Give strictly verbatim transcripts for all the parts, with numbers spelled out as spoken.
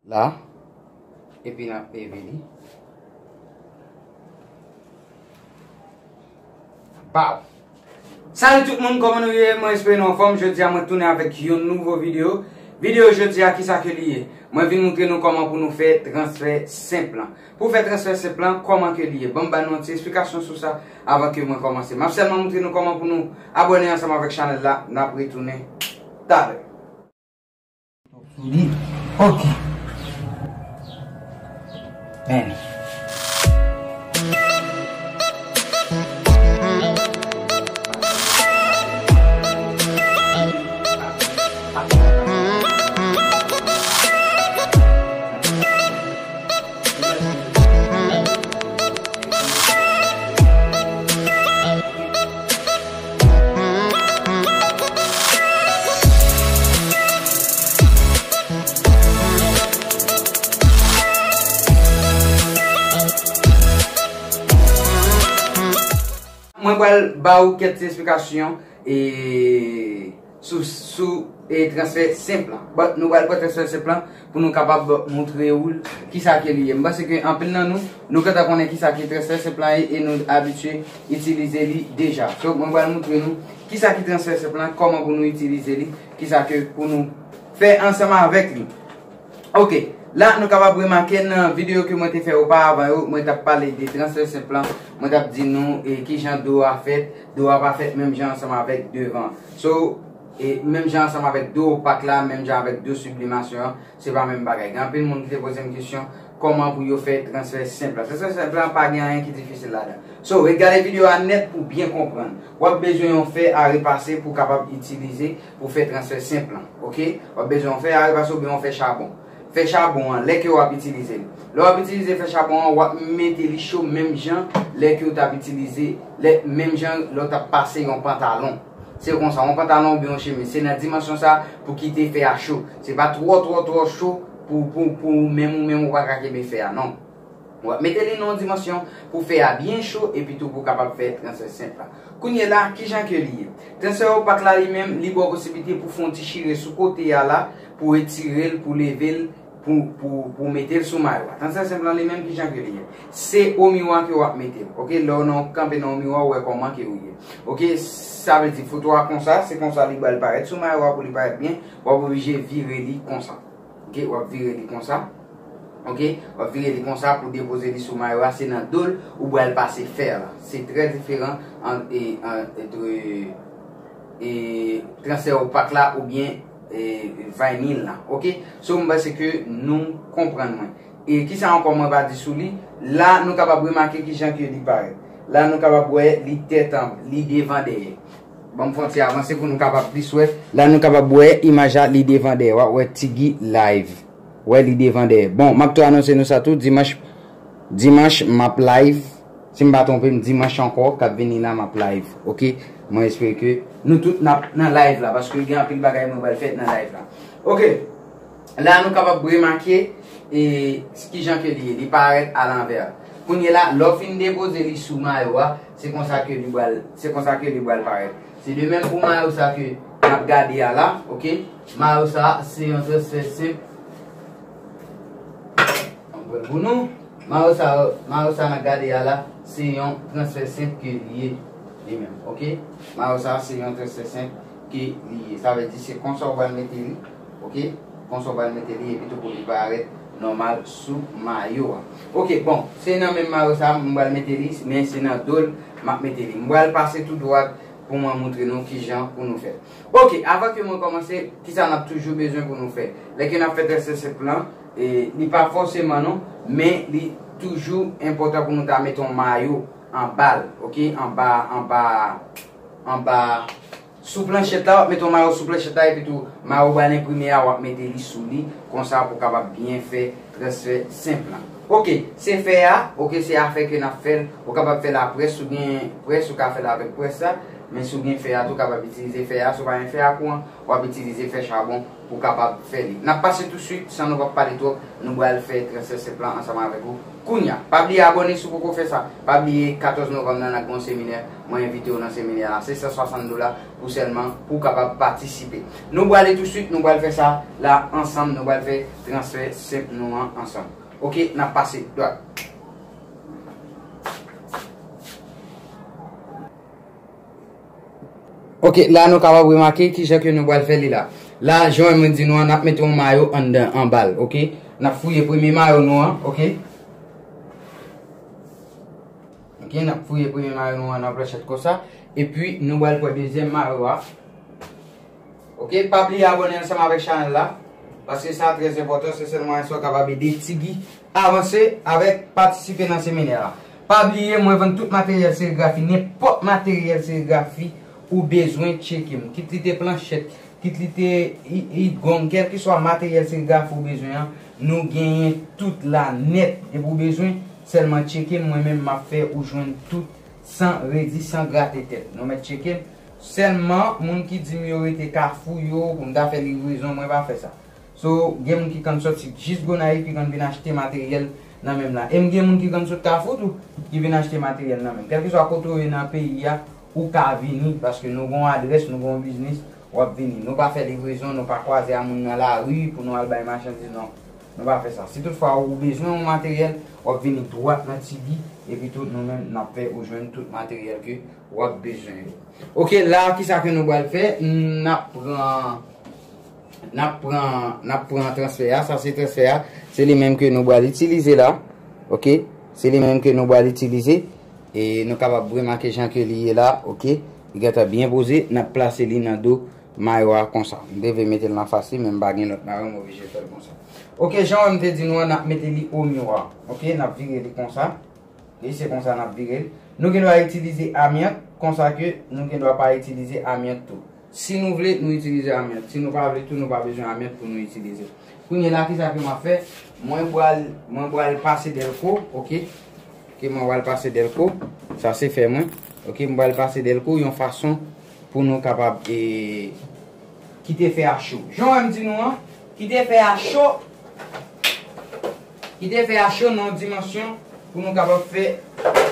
La. Epi n ap leve li. Baw. Salut tout moun, kòman nou ye? Mwen espere nou anfòm. Jodi a mwen tounen avèk yon nouvo videyo. Videyo jodi a, kisa ke li ye? Mwen vin moutre nou kòman pou nou fè transfè senp lan. Pou fè transfè senp lan, kòman ke li ye? Ban m ba nou yon ti esplikasyon sou sa avan ke mwen kòmanse. M ap sèlman moutre nou kòman pou nou abòne ansanm avèk chanèl la. N ap retounen talè. Sou li. Ok. Men. Mwen pral ba ou kèk ti esplikasyon, e, sou, sou, e, transfè senp lan. But nou pral pran transfè senp lan pou nou kapab moutre ou l kisa ke li ye. M panse ke anpil nan nou, nou gentan konnen kisa ke transfè senp lan ye e nou abitye itilize li deja. So, mwen pral moutre nou kisa ki transfè senp lan, kòman pou nou itilize li, kisa ke pou nou fè ansanm avèk li. Ok, la nou kapab remake nan videyo ke mwen te fè oparavan yo, mwen t ap pale de transfè senp lan, mwen t ap di nou, e, kijan do a fèt, do a pa fèt menm jan ansanm avèk devan. So, e, menm jan ansanm avèk do opak la, menm jan avèk do siblimasyon an, se pa menm bagay. Gen anpil moun ki te poze m kesyon, kòman pou yo fè transfè senp lan. Transfè senp lan pa gen anyen ki difisil ladan. So, ret gade videyo a nèt pou byen konprann. W ap bezwen yon fè a repase pou kapab itilize pou fè transfè senp lan, ok? W ap bezwen yon fè a repase oubyen yon fè chabon. Fè chabon an, lè ke w ap itilize l. Lè w ap itilize fè chabon an, w ap mete li cho menm jan lè ke w t ap itilize, lè, menm jan lè w t ap pase yon pantalon. Se konsa, yon pantalon oubyen yon chemiz, se nan dimansyon sa pou kite fè a cho. Se pa twò, twò, twò cho pou, pou, pou menm ou menm ou pa ka kenbe fè a, non. W ap mete li nan yon dimansyon pou fè a byen cho epi tou pou kapab fè transfè senp la. Kounye la, kijan ke li ye? Transfè opak la li menm, li ba w posiblite pou fè yon ti chire sou kote a la, pou etire l, pou leve l, pou, pou, pou mete l sou mayo a. Transfè senp lan li menm, kijan ke li ye? Se o miwa ke w ap mete l. Ok, lè w nan, kanpe nan o miwa, w wè kòman ke ou ye. Ok, sa vle di foto a konsa, se konsa li pral parèt sou mayo a, pou li parèt byen, w ap oblije vire li konsa. Ok, w ap vire li konsa. Ok, w ap vire li konsa pou depoze li sou mayo a, se nan do l ou pral pase fè la. Se trè diferan ant, e, ant, entre, e, transfè opak la oubyen, e, vinil la. Ok, so m panse ke nou konprann mwen. E kisa ankò mwen pa di sou li? La, nou kapab remake kijan ke li parèt. La, nou kapab wè li tèt an, li devan dèyè. Ban m fè yon ti avanse pou nou kapab plis wè. La, nou kapab wè imaj la, li devan dèyè. W ap wè Tiggy live. Wè, li devan dèyè. Bon, m ap tou anonse nou sa tou. Dimanch, dimanch, m ap live. Si m pa twonpe m, dimanch ankò, k ap vini la, m ap live. Ok? Mwen espere ke nou tout n ap nan live la, paske gen anpil bagay mwen pral fè nan live la. Ok. La, nou kapab remake, e, kijan ke li ye. Li parèt alanvè. Kounye la, lè w fin depoze li sou mayo a, se konsa ke li pral, se konsa ke li pral parèt. Se de menm pou mayo sa ke n ap gade a la, ok? Mayo sa, se yon transfè senp. Ann pran l pou nou. Mayo sa, mayo sa n ap gade a la, se yon transfè senp ke li ye, li menm, ok? Mayo sa, se yon transfè senp ke li ye. Sa vle di se konsa w pral mete li, ok? Konsa w pral mete li, epi tou pou li parèt nòmal sou mayo a. Ok, bon, se nan menm mayo sa, m pral mete li, men se nan do l, m ap mete li. M pral pase tou dwat pou mwen moutre nou kijan pou nou fè. Ok, avan ke mwen kòmanse, kisa n ap toujou bezwen pou nou fè? Lè ke n ap fè transfè senp lan, e, li pa fòseman non, men li toujou enpòtan pou nou ta mete yon mayo anba l, ok? Anba, anba, anba, sou planchèt la, w ap mete yon mayo sou planchèt la, epi tou, mayo w pral enprime a, w ap mete li sou li, konsa pou w kapab byen fè transfè senp lan. Ok, se fè a, ok, se a fè ke n ap fè l, ou kapab fè l a près, ou gen près, ou ka fè l avèk près la, men si w gen fè a tou, ou kapab itilize fè a, si w pa gen fè a kouran, w ap itilize fè chabon, pou w kapab fè li. N ap pase tousuit, san nou p ap pale twòp, nou pral fè transfè senp lan ansanm avèk ou kounya. Pa bliye abòne si w poko fè sa. Pa bliye katòz novanm nan, n ap gen yon seminè, mwen envite w nan seminè a. Se san swasant dola pou sèlman pou w kapab patisipe. Nou prale tousuit, nou pral fè sa la ansanm, nou pral fè transfè senp nou an ansanm. Oke, n ap pase. Dwa. Oke, la nou kapab remake kijan ke nou pral fè li la. La, jan mwen di nou an, n ap mete yon mayo anndan, anba l, oke? N ap fouye premye mayo nou an, oke? Oke, n ap fouye premye mayo nou an nan planchèt konsa. Epi, nou pral pran dezyèm mayo a. Oke, pa bliye abòne ansanm avèk chanèl la, paske sa trè enpòtan, se sèl mwayen sa w kapab ede Tigi avanse avèk patisipe nan seminè a. Pa bliye, mwen vann tout materyèl serigrafi, nenpòt materyèl serigrafi ou bezwen, tcheke m. Kit li te planchèt, kit li te i- idgong, kèlkeswa materyèl serigrafi ou bezwen an, nou genyen tout la nèt. Depi w bezwen, sèlman tcheke m, mwen menm m ap fè ou jwenn tout san redi, san grate tèt. Nou mèt tcheke m. Sèlman, moun ki di m yo rete Kafou yo, pou m ta fè livrezon, mwen pa fè sa. So, gen moun ki konn soti jis Gonayiv, ki konn vin achte materyèl nan men m la. E m gen moun ki konn sot Kafou tou, ki vin achte materyèl nan men m. Kèlkeswa kote w ye nan peyi a, ou ka vini, paske nou gon adrès, nou gon biznis, w ap vini. Nou pa fè livrezon, nou pa kwaze a moun nan lari pou nou al bay machandiz, non. Nou pa fè sa. Si toutfwa ou bezwen yon materyèl, w ap vini dwat nan Tigi, epi tou nou menm n ap fè ou jwenn tout materyèl ke w ap bezwen yo. Oke, la, kisa ke nou pral fè? N ap pran, n ap pran, n ap pran transfè a. Sa se transfè a. Se li menm ke nou pral itilize la. Oke? Se li menm ke nou pral itilize. E nou kapab remake jan ke li ye la. Oke? Li gentan byen poze. N ap plase li nan do mayo a konsa. M te vle mete l nan fas li, men m pa gen lòt mayo, m oblije fè l konsa. Oke, jan w wè m te di nou an, n ap mete li o miwa. Oke, n ap vire li konsa. E se konsa n ap vire l. Nou gen dwa itilize amyant, konsa ke nou gen dwa pa itilize amyant tou. Si nou vle, nou itilize amyant. Si nou pa vle tou, nou pa bezwen amyant pou nou itilize. Kounye la, kisa ke m ap fè? Mwen pral, mwen pral pase dèlko, oke? Oke, mwen pral pase dèlko. Sa se fè mwen. Oke, mwen pral pase dèlko yon fason pou nou kapab, e, kite fè a cho. Jan w wè m di nou an, kite fè a cho. Kite fè a cho nan yon dimansyon pou nou kapab fè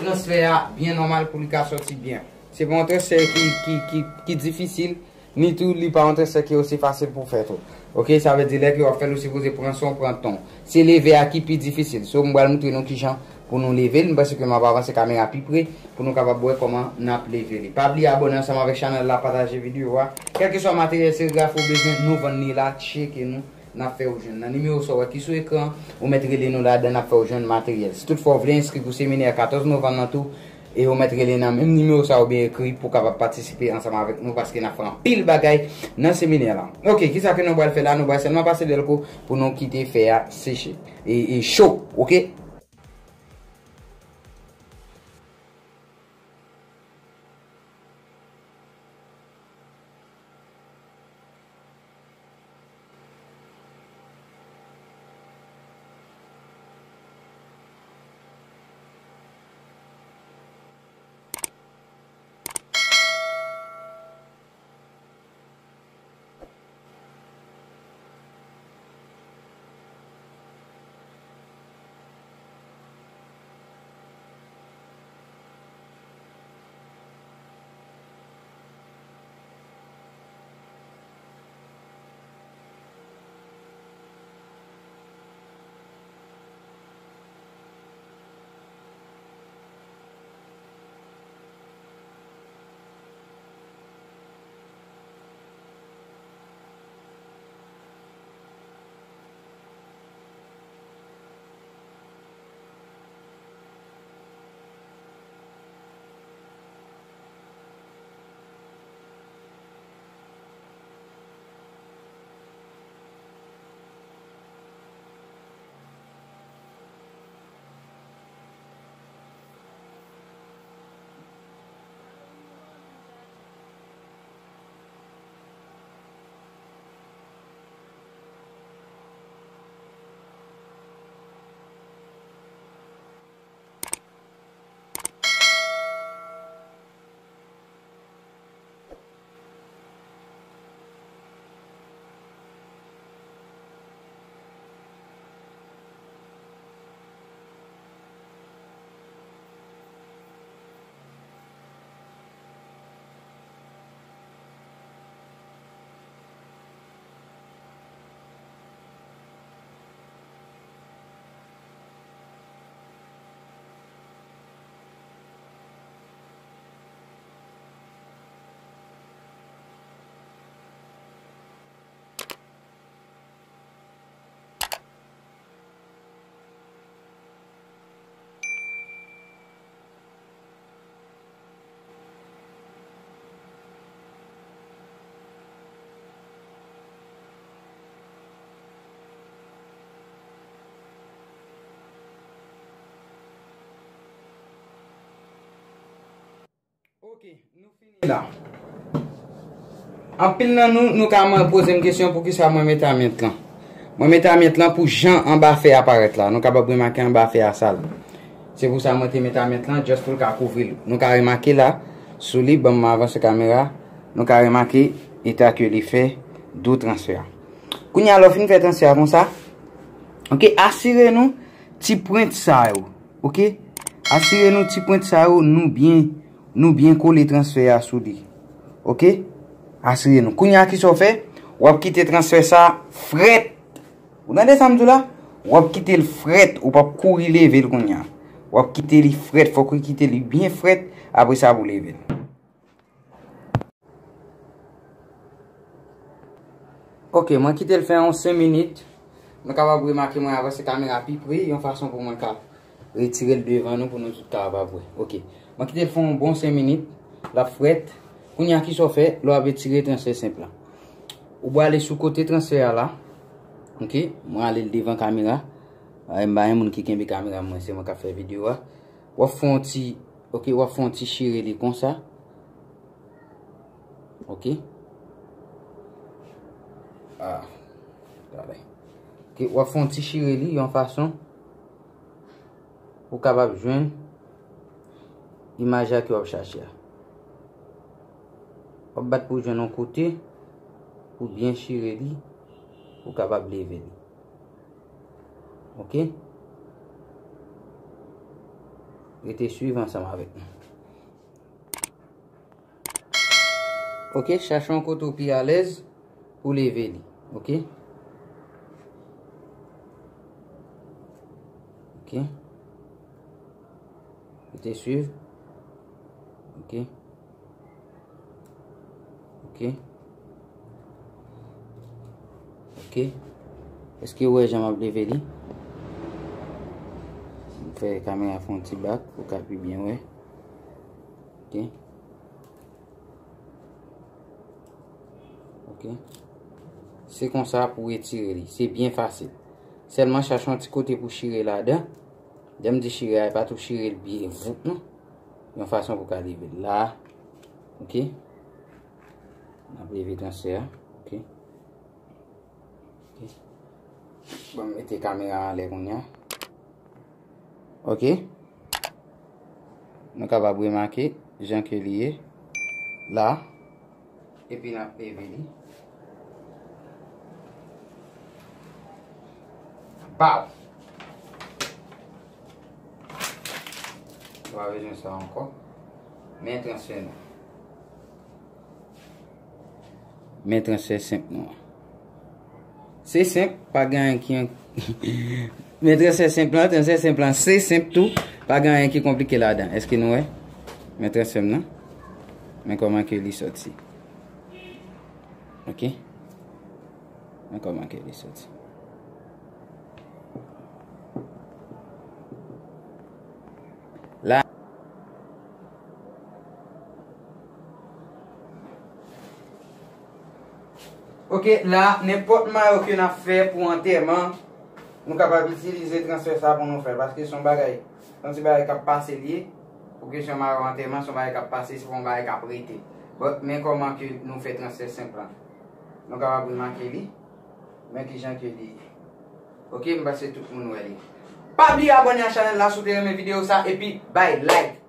transfè a byen nòmal pou li ka sòti byen. Se pa yon transfè ki, ki, ki, ki difisil, ni tou li pa yon transfè ki osi fasil pou fè tou. Oke, sa vle di lè ke w ap fè l, ou sipoze pran san w, pran tan w. Se leve a ki pi difisil. So, m pral montre nou kijan pou nou leve l. M panse ke m ap avanse kamera pi pre pou nou kapab wè kòman n ap leve li. Pa bliye abòne ansanm avèk chanèl la, pataje videyo a. Kèlkeswa materyèl serigrafi ou bezwen, nou vann li la, tcheke nou. N ap fè ou jwenn. Nan nimewo sa w wè ki sou ekran, ou mèt rele nou ladan, n ap fè ou jwenn materyèl. Si toutfwa w vle enskri pou seminè katòz novanm nan tou, e ou mèt rele nan menm nimewo sa oubyen ekri pou w kapab patisipe ansanm avèk nou, paske n ap fè anpil bagay nan seminè la. Oke, kisa ke nou pral fè la? Nou pral sèlman pase dèlko pou nou kite fè a seche. E, e cho, oke? La. Anpil nan nou, nou ka mwen poze m kesyon poukisa mwen met amyèt lan. Mwen met amyèt lan pou jan anba fè a parèt la. Nou kapab remake anba fè a sal. Se pou sa mwen te met amyèt lan, just pou l ka kouvri l. Nou ka remake la, sou li, ban m avanse kamera, nou ka remake eta ke li fè dou transfè a. Kounye a, lè w fin fè transfè a konsa, oke, asire nou ti pwent sa yo, oke? Asire nou ti pwent sa yo, nou byen, nou byen kole transfè a sou li, oke? Asire nou. Kounye a, kisa w fè? W ap kite transfè sa frèt. Ou tande sa m di w la? W ap kite l frèt, ou p ap kouri leve l kounye a. W ap kite li frèt, fòk ou kite li byen frèt, apre sa pou leve l. Oke, mwen kite l fè yon senk minit. Nou kapab remake mwen avanse kamera pi pre, yon fason pou mwen ka retire l devan nou pou nou tout kapab wè. Oke. Mwen kite l fè yon bon senk minit. L ap frèt. Kounye a kisa w fè, lè w ap retire transfè senp lan. Ou prale sou kote transfè a la. Oke. Mwen ale l devan kamera. Ay, m pa yon moun ki kenbe kamera mwen, se mwen k ap fè videyo a. W ap fè yon ti, oke, w ap fè yon ti chire li konsa. Oke. Ah, gade. Oke, w ap fè yon ti chire li yon fason ou kapab jwenn imaj la ke w ap chache a. W ap bat pou w jwenn yon kote pou byen chire li, pou w kapab leve li. Oke? Rete swiv ansanm avèk nou. Oke, chache yon kote w pi alèz pou leve li. Oke? Oke. Rete swiv. Oke. Oke. Oke. Èske w wè jan m ap leve li? M fè kamera fè yon ti bak pou w ka pi byen wè. Oke. Oke. Se konsa pou w retire li. Se byen fasil. Sèlman chache yon ti kote pou chire ladan. Lè m di chire a, e pa tou chire l byen voup non. Yon fason pou w ka leve l la. Oke. N ap leve transfè a. Oke. Oke. Bon, m mete kamera anlè kounye a. Oke. Nou kapab remake jan ke li ye la. Epi n ap leve li. Baw! Nou pa bezwen sa ankò. Men transfè nou. Men transfè senp nou an. Se senp, pa gen anyen ki an-, men transfè senp lan, transfè senp lan, se senp tou, pa gen anyen ki konplike ladan. Èske nou wè? Men transfè m nan. Men kòman ke li sòti. Oke? Men kòman ke li sòti. La. Oke, la, nenpòt mayo ke n ap fè pou antèman, nou kapab itilize transfè sa pou nou fè, paske se yon bagay, se yon ti bagay k ap pase l ye, pou kesyon mayo antèman, se yon bagay k ap pase, se pa yon bagay k ap rete. But, men kòman ke nou fè transfè senp lan. Nou kapab remake li. Men kijan ke li ye. Oke, m panse tout moun wè li. Pa bliye abòne a chanèl la si w te renmen videyo sa, epi bay like.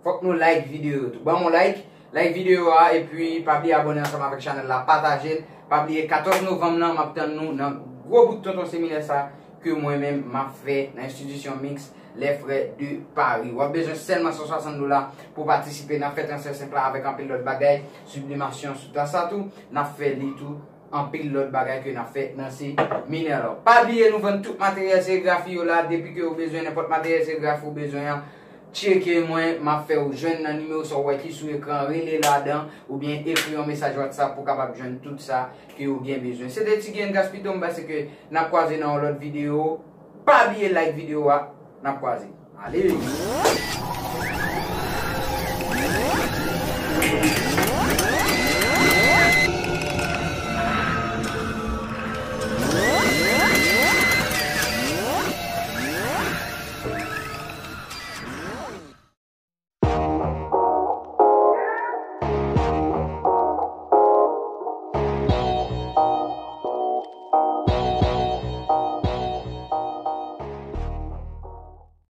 Fòk nou like videyo yo tou. Ban m yon like, like videyo a, epi pa bliye abòne ansanm avèk chanèl la, pataje l. Pa bliye katòz novanm nan, m ap tann nou nan gwo bout tonton seminè sa ke mwen menm m ap fè nan enstitisyon Mix Les Frères de Paris. W ap bezwen sèlman san swasant dola pou patisipe. N ap fè transfè senp la avèk anpil lòt bagay, siblimasyon sou tas la tou. N ap fè li tou anpil lòt bagay ke n ap fè nan seminè la. Pa bliye nou vann tout materyèl serigrafi yo la, depi ke ou bezwen nenpòt materyèl serigrafi ou bezwen an, tcheke mwen, m ap fè ou jwenn nan nimewo sa w wè ki sou ekran, rele ladan, oubyen ekri yon mesaj WhatsApp pou w kapab jwenn tout sa ke ou gen bezwen. Se te T G N Gaspito, m panse ke n ap kwaze nan yon lòt videyo. Pa bliye like videyo a, n ap kwaze. Ale!